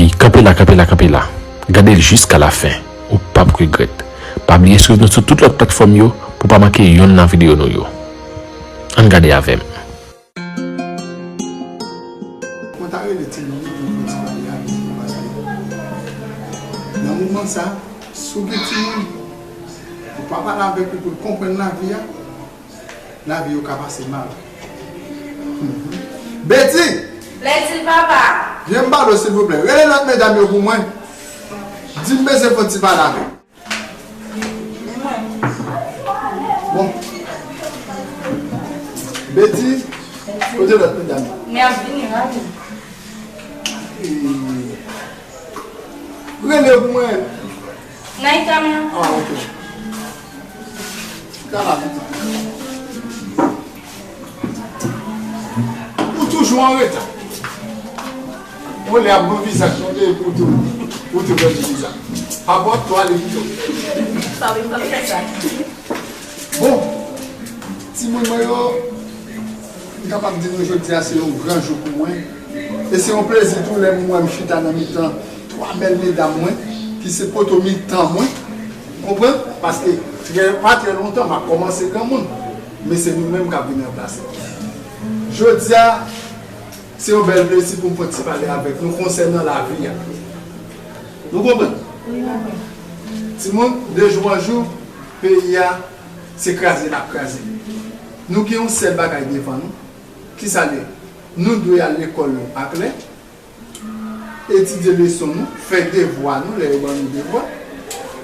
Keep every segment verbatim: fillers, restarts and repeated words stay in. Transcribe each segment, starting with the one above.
Kanpe la, kanpe la, kanpe la. Gade l jiska la fen. Ou p ap regrèt. Pa bliye swiv nou sou tout lòt platfòm yo pou w pa manke yonn nan videyo nou yo. Ann gade avè m. Mwen ta rele timoun pou mwen ti pale avè yo, paske nan moman sa, si w gen timoun, ou pa pale avèk li pou l konprann lavi a, lavi yo ka pase mal. Betty! Plèzi, papa! Vyen m pale w, silvouplè. Rele lòt medam yo pou mwen. Di m bezwen fè yon ti pale avè l. Bon. Betty, kote lòt medam yo? Mwen ap vini, mwen ap vini. Rele pou mwen. Nan eta m nan. Ah, ok. Chita la, pitit. Ou toujou anreta. Ou lè ap bon vizaj, ou te, ou te, ou te pèdi vizaj. Pa bon, tou ale pito. Pa vle m pa fè sa. Bon, timoun mwen yo, m kapab di nou jodi a se yon gran jou pou mwen. E se yon plezi tou lè m wè m chita nan mitan twa bèl medam mwen, ki se poto mitan mwen. Konprann? Paske trè, pa trè lontan, m ap kòmanse granmoun. Men se nou menm k ap vin ranplase m. Jodi a, se yon bèl plezi pou m fè yon ti pale avèk nou konsènan lavi a. Nou konprann? Wi, papa. Timoun, de jou an jou, peyi a, se kraze l ap kraze. Nou gen yon sèl bagay devan nou. Kisa l ye? Nou dwe al lekòl nou aklè, etidye leson nou, fè devwa nou lè yo ban nou devwa.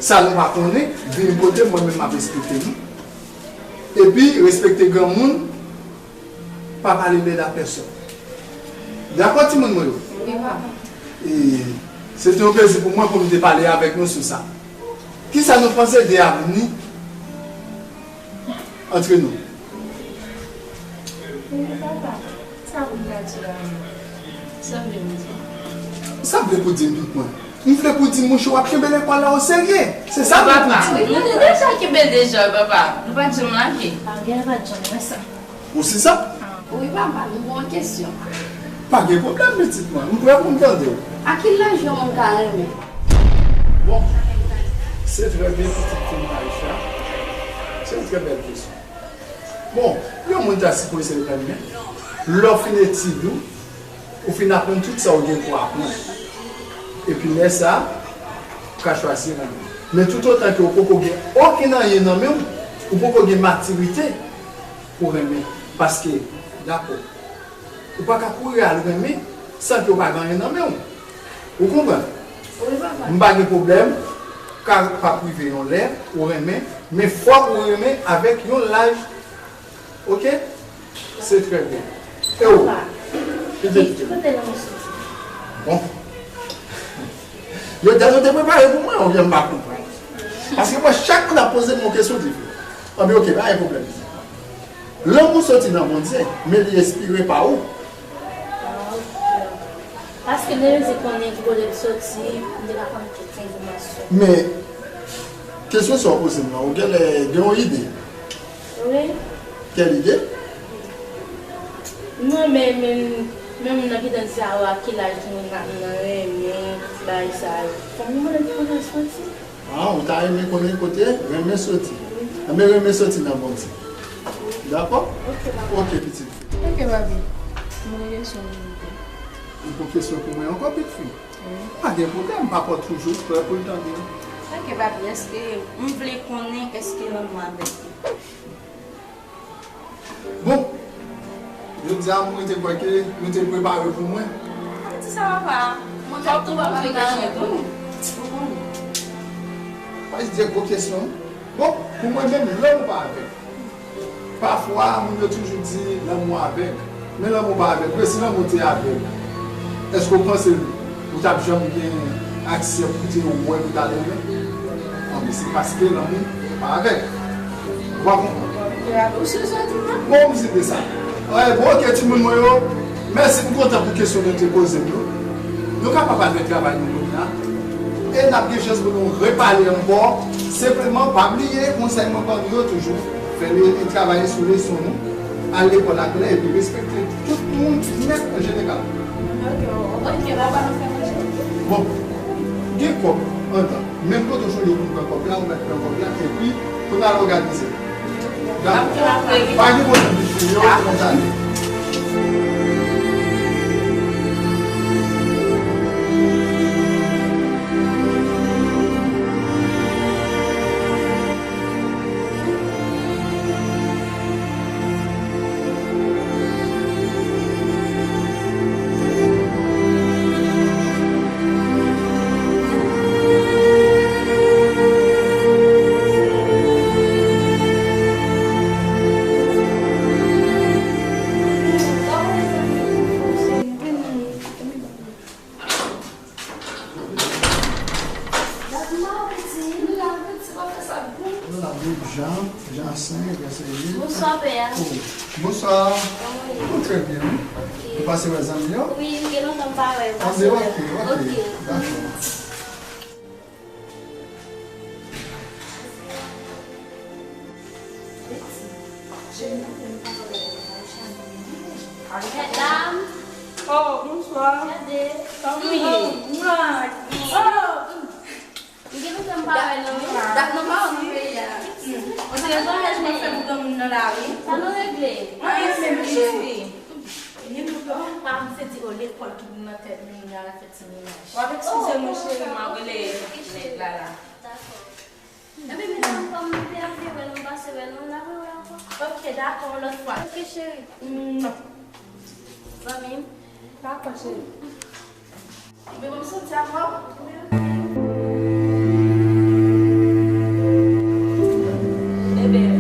Sa nou pa konnen, vin kote m, mwen menm m ap esplike nou. Epi, respekte granmoun, pa pale lèd a pèsòn. Dakò, timoun mwen yo? Wi, papa. E se te yon plezi pou mwen pou m te pale avèk nou sou sa. Kisa nou panse de avni antre nou? Wi, papa. Sa pou m ta di la menm? Sa vle m di? Sa vle pou di m, pitit mwen? M vle pou di m, monchè, w ap kenbe lekòl la oserye. Se sa m vle pou di m. Papa, wi, nou te deja kenbe l deja, papa. Nou pa t janm lage. Pa gen, pa t janm wè sa. Ou si sa? Wi, papa, nou gen yon kesyon. Pa gen pwoblèm, pitit mwen. M prè pou m tande w. A ki laj yon moun ka renmen? Bon, se trè byen, pitit fi m Aisha. Se yon trè bèl kesyon. Bon, yon moun ta sipoze renmen lè w fin etidye w, ou fin aprann tout sa w gen pou aprann. Epi lè sa a, ou ka chwazi renmen. Men toutotan ke ou poko gen okenn anyen nan men w, ou poko gen matirite pou renmen. Paske, dakò, ou pa ka kouri al renmen san ke w pa gen anyen nan men w. Ou konprann? Wi, papa. M pa gen pwoblèm, ka p ap rive yon lè, ou renmen, men fòk ou renmen avèk yon laj. Oke? Se trè byen. E ou? Papa, ki kote lanmou soti? Bon. Yo di nou te prepare pou mwen, oubyen m pa konprann? Paske mwen, chak moun ap poze m yon kesyon diferan. Anben, oke, pa gen pwoblèm. Lanmou soti nan Bondye, men li enspire pa ou. Ah, ok. Paske nou te konnen ki kote l soti, nou te ka konn tout enfòmasyon. Men, kesyon sa w poze m nan, ou genlè gen yon ide? Wi. Kèl ide? Non, men, men, men moun nan gentan di a w a ki laj moun nan renmen, bagay sa yo. Fò m mande l ki kote l soti. Ah, ou ta renmen konnen kote renmen soti. Wi. Anben, renmen soti nan Bondye. Dakò? Ok, papa. Ok, pitit fi. Ok, papi. Mwen gen kesyon pou mwen. Ou gen kesyon pou mwen ankò, pitit fi? Wi. Pa gen pwoblèm, papa w toujou prè pou l tande w. Ok, papi, èske, m vle konnen èske lanmou avèg li? Bon, jodi a mwen te kwè ke nou te prepare pou mwen. Pa di sa, papa. Mwen fòk tou pa poze kesyon pou nou. Ou konnen. Pa di gwo kesyon. Bon, pou mwen menm, lanmou pa avèg. Pafwa, moun yo toujou di lanmou avèg. Men lanmou pa avèg vre. Si lanmou te avèg, èske w panse ou t ap janm gen aksè pou te wè, pou ta renmen? Anben, se paske lanmou pa avèg. Ou pa konprann? Ou sou soti, non? Bon, m site sa. Bon, ok, timoun mwen yo. Mèsi, m kontan pou kesyon nou te poze m yo. Nou kapab al fè travay nou kounye a. E n ap gen chans pou nou repale ankò. Senpleman, pa bliye konsèy mwen ban nou yo toujou. Fè le, travay sou leson nou. Al lekòl aklè epi respekte tout moun nèt an jeneral. Ok, papa, nou fè manje. Bon, gen kòb anndan. Menm kote w chonje pou pran kòb la, ou mèt pran kòb la, epi pou n al òganize. Dakò. Pa gen pwoblèm, pitit mwen, yo, mwen ale. Nou la, Jan, Jan senk, vèsè uit. Bonswa, pè a. Oh, bonswa. Kòman w ye? Oh, trè byen, wi. Ok. Ou pase wè zanmi yo? Wi, m gen lontan m pa wè yo. Anben, ok, ok. Ok. Dakò. Medam. Oh, bonswa. Gade. Kòman w ye? Oh, mwen. Oh. M gen lontan m pa wè nou. Dat nou pa wè nan peyi a. On dirait vwayaj mwen fè pou granmoun nan la, wi. Sa nou regle? Anyen, men m cheri. Gen lontan. Pa m se di o lekòl ki vin nan tèt men m la, l ap fè ti menaj. W ap eskize mwen, cheri, m ap rele nèg la la. Dakò. Ebyen, medam, kòm nou te anvi wè nou, m pase wè nou, n ap rewè ankò. Ok, dakò, yon lòt fwa. Ok, cheri. Zanmi m. Dakò, cheri. Ebyen, bon, m soti avè w. Ebyen,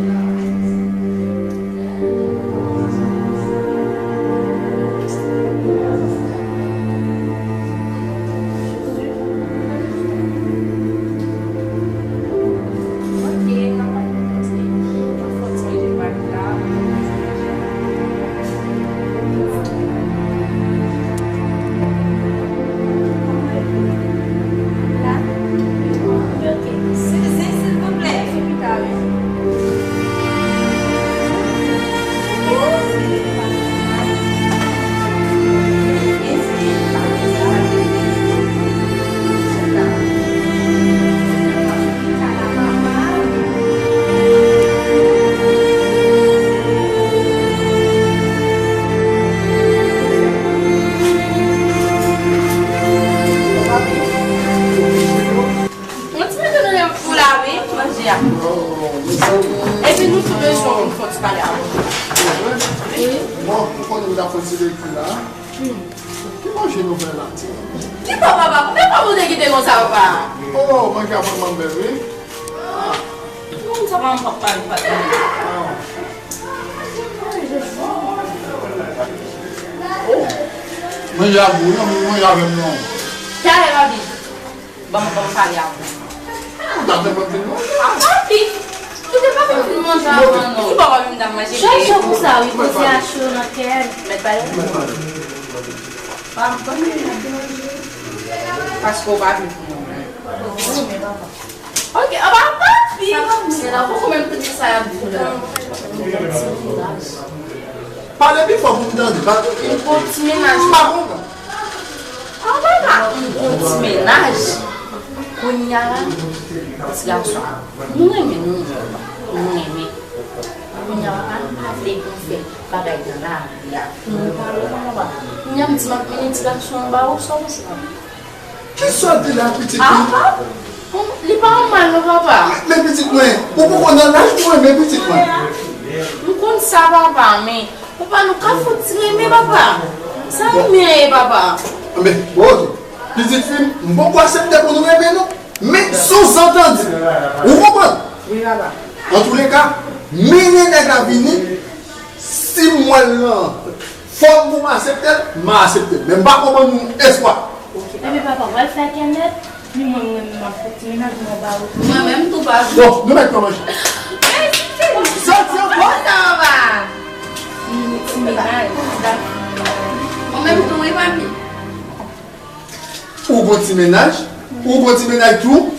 Yon ti manje nou lè pou la wi, manje a. Epi nou tou bezwen yon fon ti pale avè w. Wi. Bon, ou konnen m ta fè ti lekti la. Ki manje nou fè la? Ki papa, papa? Men papa ou te kite konsa, papa? Oh, manje a vrèman bèl, wi. Ah. Moun sa pa m pap pale, pale. Ah. Oh. Manje a gou, non, manje avè m, non. Talè, papi. Ban m, ban m pale avè w. Ou ta fè mwen vin manje? A, papi! Ou te pa fè m vin manje avan, non. Ki bò w ap vin dam manje? Chak jou pou sa, wi, koze a cho nan kè m. Mèt pale? Mèt pale. Pa m konn manje. Paske w pa vle pou mwen. Ok, anba papi! Se la poko menm tande sa y ap di la. Pale pi fò pou m tande. Pa... M gon ti mennaj. M pa konprann. Anba pa m gon ti mennaj. Kounye a la, ti gason, nou renmen nou, nou renmen. Kounye a papa nou pa vle pou n fè bagay nan lari a. Pou nou pale, papa. Kounye a m di m ap mennen ti gason an ba ou, sa w panse, papa? Kisa w di la, pitit mwen? Apa? Li pa yon mal non, papa. Men pitit mwen, ou poko nan laj pou renmen pitit mwen. M konn sa, papa, men papa, nou ka fout ti renmen, papa. Sa renmen an ye, papa? Men, bon, ok. Pitit fi m, m poko aksepte pou nou renmen, non. Men, sou zantandi. Ou konprann? Wi, papa. Antouleka, mennen nèg la vini. Si m wè l nan fòm pou m aksepte l, m a aksepte l. Men m pa konprann yon espwa. Ebyen, papa, w al fè kè nèt. Ni mwen, mwen menm, m ap fè ti mennaj mwen ba ou. Mwen menm tou, pa. Bon, nou mèt pran manje. Soti ankò. Kontan, papa. Ti mennaj, ti dat. Mwen menm tou, wi, papi. Ou gon ti mennaj? Ou gon ti mennaj tou?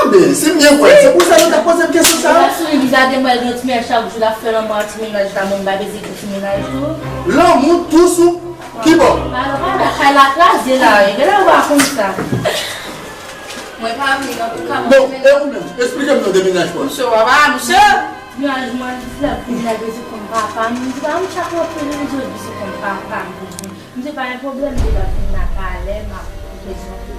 Anben, si m byen kwè, se pou sa yo t ap poze m kesyon sa a. Gason li vizavi m wè l gen ti mennaj chak jou, l ap fè lanmou ak ti mennaj la, mwen m pa bezwen gen ti mennaj tou. Lanmou tou sou Ki bò? Alò, pa wè kay la kraze la, e gen lè ou pa konn sa. Mwen pa vle, antouka, mwen. Bon, e ou menm? Esplike m non de mennaj pa w. Misye, papa, misye. Mennaj mwen, li di l ap vin la, li di konn papa m. M di pa m chak lòt pede li di l di se konn papa m. M di pa gen pwoblèm, li ap vin la talè, m ap prezante.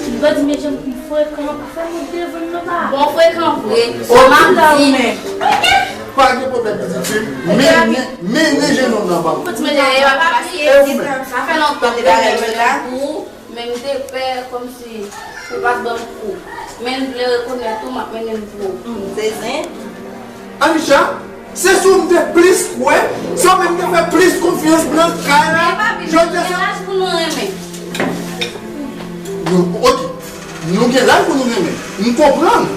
Li di men jan m frekan, pa fè m devan non pa. Bon, frekan vre. Sa m ap di. Pa gen pwoblèm, pitit fi m. Men, men, men jenòm nan ban m. Fò ti manje, e papa, paske sa fè lontan de bagay yo la. Men m te pè kòmsi ou pa t ban m kou. Men m vle rekonèt ou, m ap mennen l pou ou. M se zen. Alisha, se sou m te plis kwè, se ou menm te fè plis konfyans nan kay la. Jodi a se mennaj pou nou renmen. Nou, ok. Nou gen laj pou nou renmen. M konprann.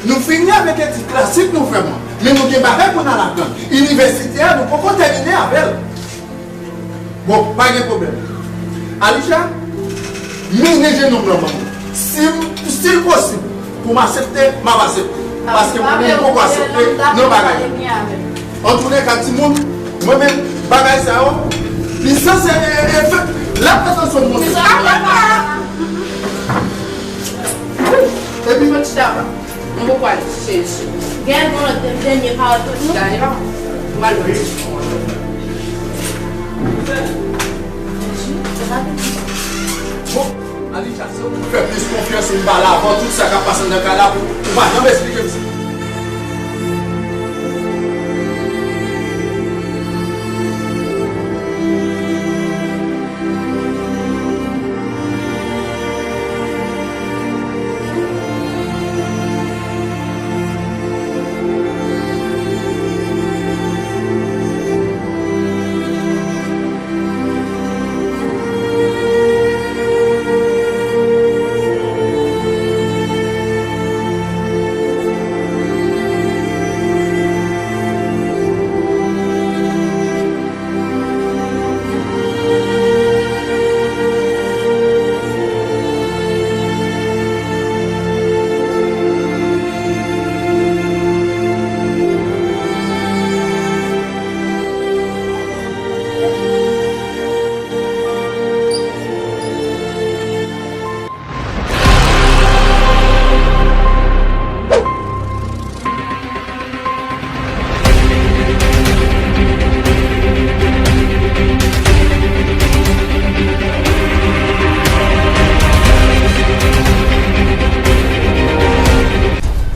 Nou fini avèk etid klasik nou, frè mwen. Men nou gen bagay pou n al aprann. Inivèsite a, nou poko tèmine avè l. Bon, pa gen pwoblèm. Alisha, mennen jenòm nan ban mwen. Si, si l posib, pou m aksepte, m ap aksepte. Paske mwen menm poko aksepte nan bagay la. Antouleka, timoun, mwen menm, bagay sa yo, li sanse e, e, e fèt. Lè prezans yon moun. Epi mwen chita pa. Mwen poko al chèche. Gen yon lòt dènye pawòl pou nou. Dènye pawòl. Mwen al wè. Bon, Alisha, se ou ki fè plis konfyans, ou m pale avè w, tout sa k ap pase anndan kay la pou ou pa janm esplike m sa.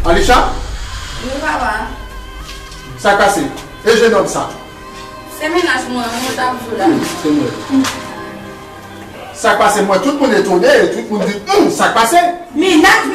Alisha? Wi, papa. Sa k pase? E jenòm sa? Se mennaj mwen, mwen t ap di w la. Hmm, se mwen. Sa k pase? Mwen, tout moun etone, tout moun di, hmm, sa k pase? Mennaj